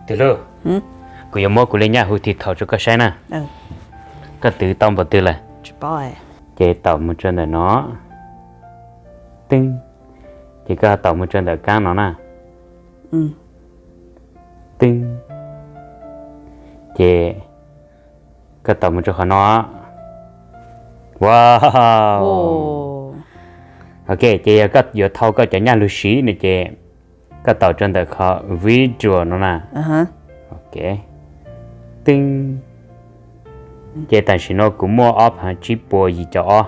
Tus hlub, kuv yuav muab kuv li nyaj hu TikTok rau koj saib na. Koj twv tau npaum twg lawm? Ces taum mus rau ntawm no. Twb. Ces koj taum mus rau ntawm kab no na. Twb. Ces koj taum mus rau qhov no. Wow. Ok, ces yog koj yuav thau koj cov nyaj lug siv no ces koj taum rau ntawm qhov video no na. Ok. Twb. Ces tam sim no kuv muaj ob phav tsib puas yim caum ob.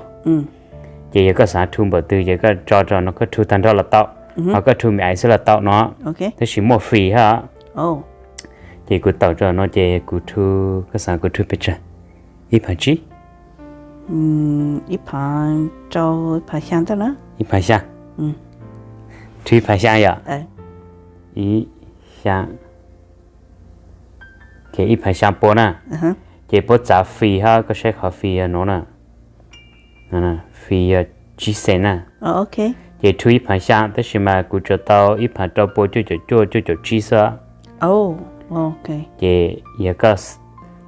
Ces yog koj xav rhu npaum twg ces koj tso rau no, koj rhu tag nrho los tau, ho koj rhu me aiv xwb los tau no. Tab sis muaj free hab. Ces kuv taum rau no ces kuv rhu, koj xav kuv rhu pes tsawg? Ib phav tsib? Ib phav rau, ib phav xyaa ntawd na. Ib phav xyaa. Rhu ib phav xyaa yom? Ib xyaa. Ib phav xyaa pua na. Ces puab txav free hab, koj saib qhov free yog no na. Free yog tsib xees na. Ces rhu ib phav xyaa tab sis mas kuv tsuas tau ib phav rau pua cuaj caum cuaj, cuaj caum tsib xwb. Ces yog koj,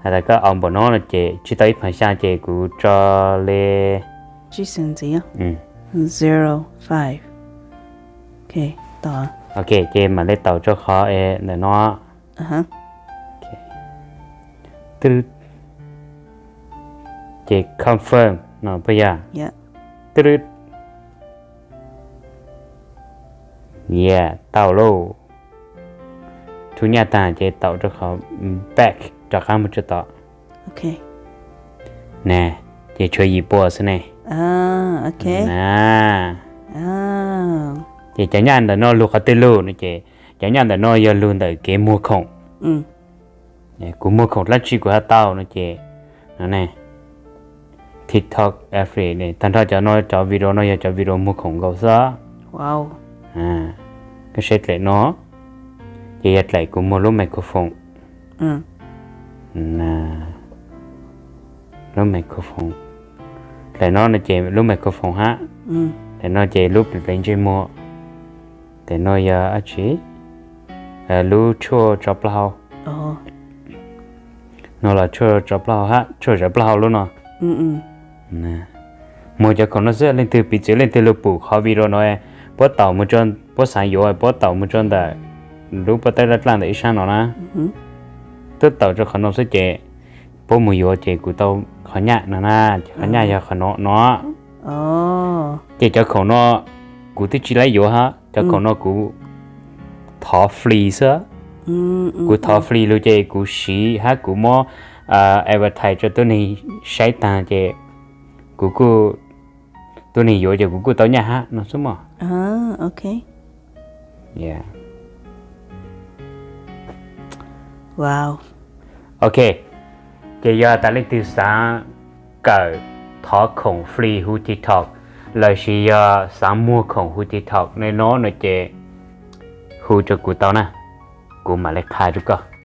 has tas koj au npaum no no ces tsis tau ib phav xyaa ces kuv tso li zero five. Ok, ces mam li taum rau qhov es ntawm no. Ces confirm no puas yog? Yeah, tau lauj. Rhu nyaj tag ces taum rau qhov back rov qab mus rau tom. Na, ces tshuav yim pua xwb ne. Ces cov nyaj ntawm no lug qhov twg lug no ces cov nyaj ntawm no yog lug ntawm kev muag khoom. Kuv muag khoom dlaab tsi kuv ho tau no ces, no ne, TikTok average, tag nrho cov no, cov video no yog cov video muag khoom nkaus xwb. Koj saib dlaim no, ces yog dlaim kuv muag lub microphone. Lub microphone, dlaim no no ces lub microphone hab. Dlaim no ces lub plev plev ntsej muag. Dlaim no yog dab tsi? Lub tshuaj tso plaub hau. No los tshuaj tso plaub hau hab, tshuaj tso plaub hau lub no. Muag cov khoom no xwb, leej twg piv txwv leej twg lug pum qhov video no, puab taum, puab xaav yuav puab taum mus rau ntawm lub pob tawb dlaj dlaj ntawm ib sab no na. Twb taum rau qhov no xwb ces puab mus yuav ces kuv tau qhov nyaj no na, qhov nyaj yog qhov no no. Ces cov khoom no kuv twb tsis laib yuav hab, cov khoom no kuv thov free xwb. Kuv thov free lug ces kuv siv hab kuv muab advertise rau tuab neeg saib taag ces kuv kuj, tuab neeg yuav ces kuv kuj tau nyaj hab no xwb mog. Ok, ces yog tas leej twg xaav kawm thov khoom free hu TikTok lossis yog xaav muag khoom hu TikTok no no ces hu rau kuv tau na, kuv mam li qha rau koj.